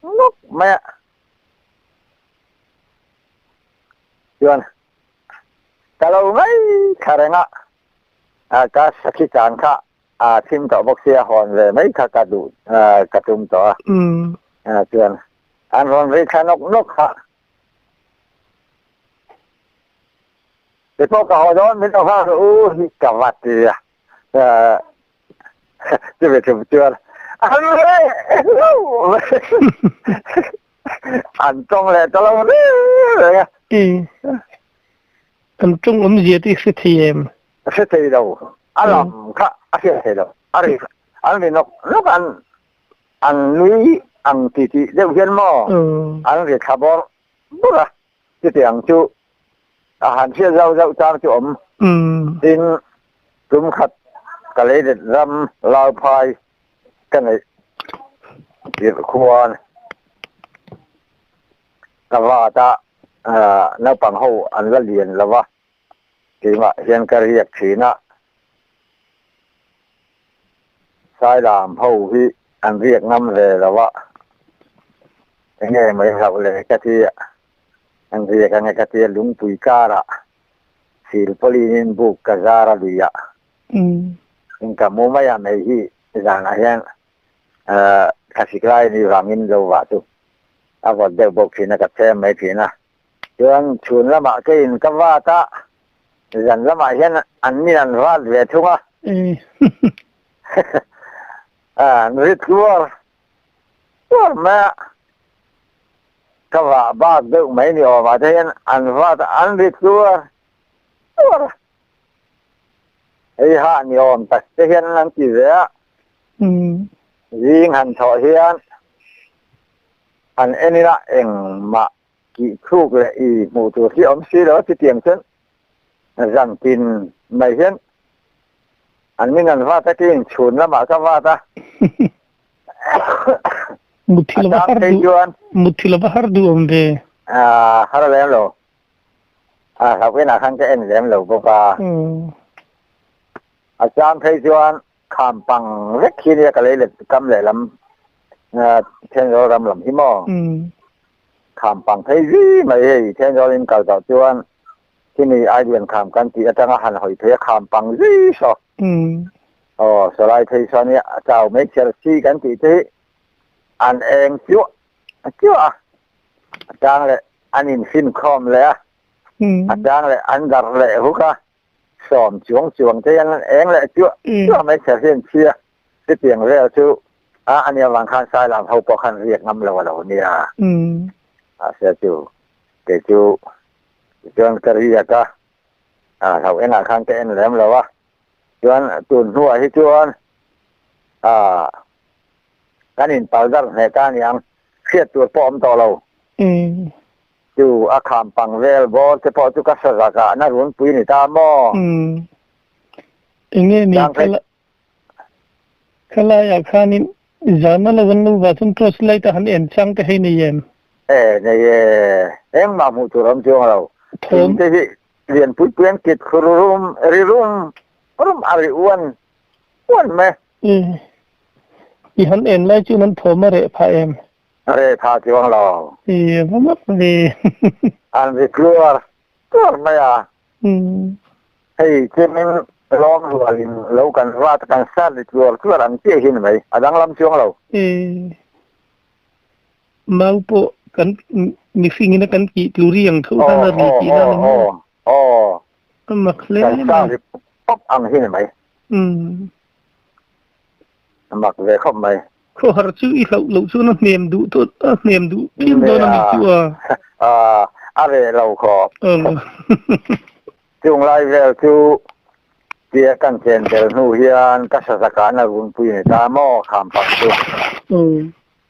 nawk mai a. Chuan ka lo ngaithla reng a, ka sakhi chan kha a thim tawh bawk sia hawn ve mai kha ka duh ka tum tawh a. Chuan an rawn ri thla nawk nawk kha. Ti pawh ka haw dawn min lo nghak rawh u hi ka va ti a, chumi tum chuan an reh lo mai an tawng leh ta lo reng reng a. I an tawng awmzia te i hre thei em? Hre thei lo, a lam kha a hriat thei lo, a ri an ri nawk nawk a, an nui ang ti tih deuh hian maw an ri thla bawrh bawrh a, chutiang chu A han hriat zauh zauh chang chu awm. Tin, tum khat ka leilet ram Lauphai ka neih tirh khuan ka vat a, naupang ho an la lian lo va, keimah hian ka riak thin a. Sailam ho hi an riak ngam ve lo va, enge mai hlauh le ka ti a. An riak ang e ka tia lungpui karah silpawlinin buk ka zar a lui a, in ka mu mai a mei hi zanah hian thlasik lai ni vangin lo vah chu a vawt deuh bawk thin a ka chhem mai thin a, chuan chhun lamah keiin ka vat a, zan lamah hian an min an vat ve thung a, an ri tluar Tuar mai a, ka vah bak deuh mai ni awm ah te hian an vat a, an ri tuar tuar a, hei hah ni awm tak te hian an ti ve a, zing han thawh hian han en ila engmah kih thluk leh i hmuh tur hi awm si lo a, chutiang chuan zan tin mai hian an min an vat a, keiin chhun lamah ka vat a. Muthilh va har duh, muthilh va har duh awm ve. A har lem lo. A hlauh inah khan ka en lem lo bawk a. A chang phei chuan kham pang vek khi nia ka lei let kam lehlam Thenzawl ram lam hi maw. Kham pang phei zui mai hei Thenzawl in kal tawh chuan khimi Aidian kham kan tih atanga han hawi phei a kham pang zui saw. Aw sawlai phei sawn hi a chau mai chher chi kan tih te hi an eng chiah chiah a, a chang leh an infinkhawm leh a, a chang leh an darh leh huk a, sawm chuang chuang te hian an eng leh chiah chiah mai chher hi an chhi a, chutiang vel chu a ani avang khan Sailam ho pawh khan riak ngam lo a lo nia. Mahse chu kei chu tichuan ka riak a, a hlauh engah khan ka en lem lo a, chuan tun hnuah hi chuan ah kan inpal dar hneh ta aniang hriat tur pawh awm tawh lo. Chu a kham pang vel bawr te pawh chu ka hre zak ah na runpui ni ta maw? Enge ni khalaiah khanin zana lo an lo vah chuan torch light a han en chang te hei nei em? E nei e, engmah hmuh tur awm chuang lo. Thing te hi lian pui pui an kit khu rum ri rum rum a ri uan uan mai. I han en lai chuan an thawm a reh phah em? A reh phah chuang lo. I va mak ve. An ri tluar tluar mai a. Hei chemin lawm rualin lo kan vat kan sat ri tluar tluar ang chiah hi ni mai. A danglam chuang lo. Mau pawh kan mihringin a kan kih tlu ri ang tho khan a ri tih na ni maw? Aw. A mak hle mai. Kan sa ri pawp ang hi ni mai. A mak ve khawp mai. Khawhar chu i hlauh loh chuan a hnem duh tawh a hnem duh phian dawn a ni chu a. A reh lo khawp. Chung lai vel chu tia kan chen tel hnu hian ka sazakah na runpui ni ta maw kham pang chu.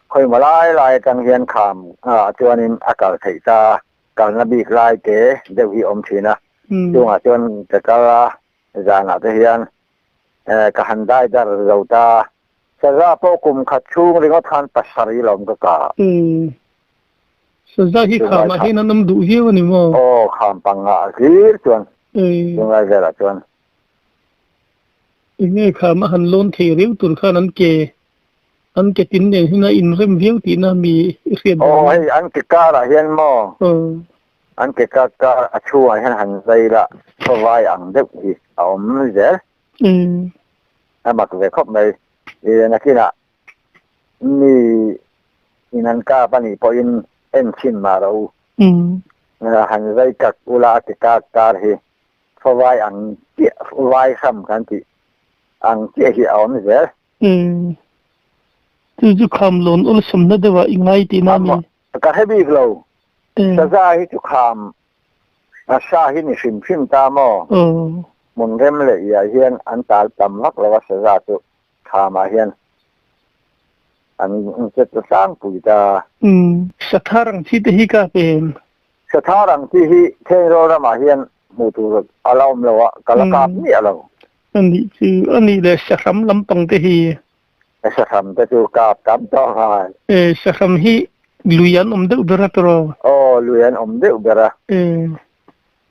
Khawimaw lai lai atang hian kham ah chuanin a kal theih ta, kalna bik lai te deuh hi awm thin a, chungah chuan ka kal a, zanah te hian ka han dai dar zo ta, saza pawh kum khat chhung ringawt khan pasarih lawm ka kah. Saza hi khamah hian an awm duh viau a ni maw? Aw, kham pangah hlir chuan, chunglai velah chuan. Enge kham a han lawn thei riau tur khan an ke an ke tin nen hian a inrem viau tihna mi i hriat dawn. Aw hei an ke karah hian maw? Aw. An ke kar kar a chhungah hian han zai la khawvai ang deuh hi a awm zel. A mak ve khawp mai. I nakinah mi in an kap a nih pawhin en chhin mah rawh u. Han zai kak ula a ke kar kar hi khawvai ang chiah vai hram kan tih ang chiah hi a awm zel. Chu chu khamlawn awlsamna deuhah i ngai tihna a ni. Ka hre bik lo. Saza hi chu kham a sa hi ni hrim hrim ta maw? Hmun rem leh iah hian an tal tam vak lo a saza chu khamah hian an che ta tlangpui ta. Sathar ang chi te hi ka pe em? Sathar ang chi hi Thenzawl ramah hian hmuh tur a la awm lo a, ka la kap miah lo. A nih chu, a nih leh sahram lampang te hi. Sahram te chu kap tam tawh nghal. E, sahram hi lui an awm deuh ber a tawh. Aw, lui an awm deuh ber a. E.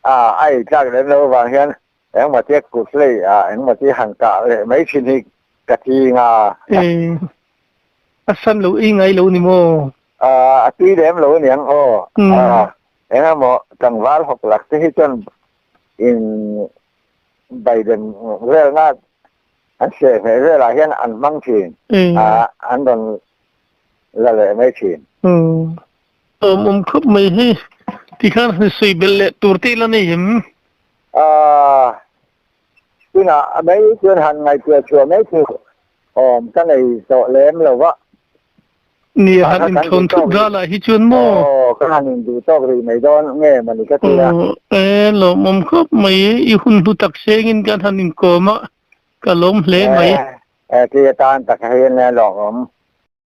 A, a ei tlak lem lo avang hian engmaw tia kut hlei a, engmaw tia han kah leh mai thin hi ka ching a. E, a san lo ei ngai lo ni maw? A, a tui lem lo aniang aw. A, engemaw tlangval hawk lak te hi chuan in Biden velna an seh hmeh velah hian an hmang thin a, an rawn la leh mai thin. Awm khawp mai hei tikhan han sawi belh leh tur te ila nei em? Aaa tunah mai chuan han ngaihtuah chhuah mai chu awm ka nei tawh lem lo va. Nia han inthawn thut dalah hi chuan maw? Aw ka han induh tawk rih mai dawn nge mawni ka ti a. Aw e lawmawm khawp mai i hun hlu tak sengin kan han inkawm a ka lawm hle mai. E ti atan tak hian lawmawm.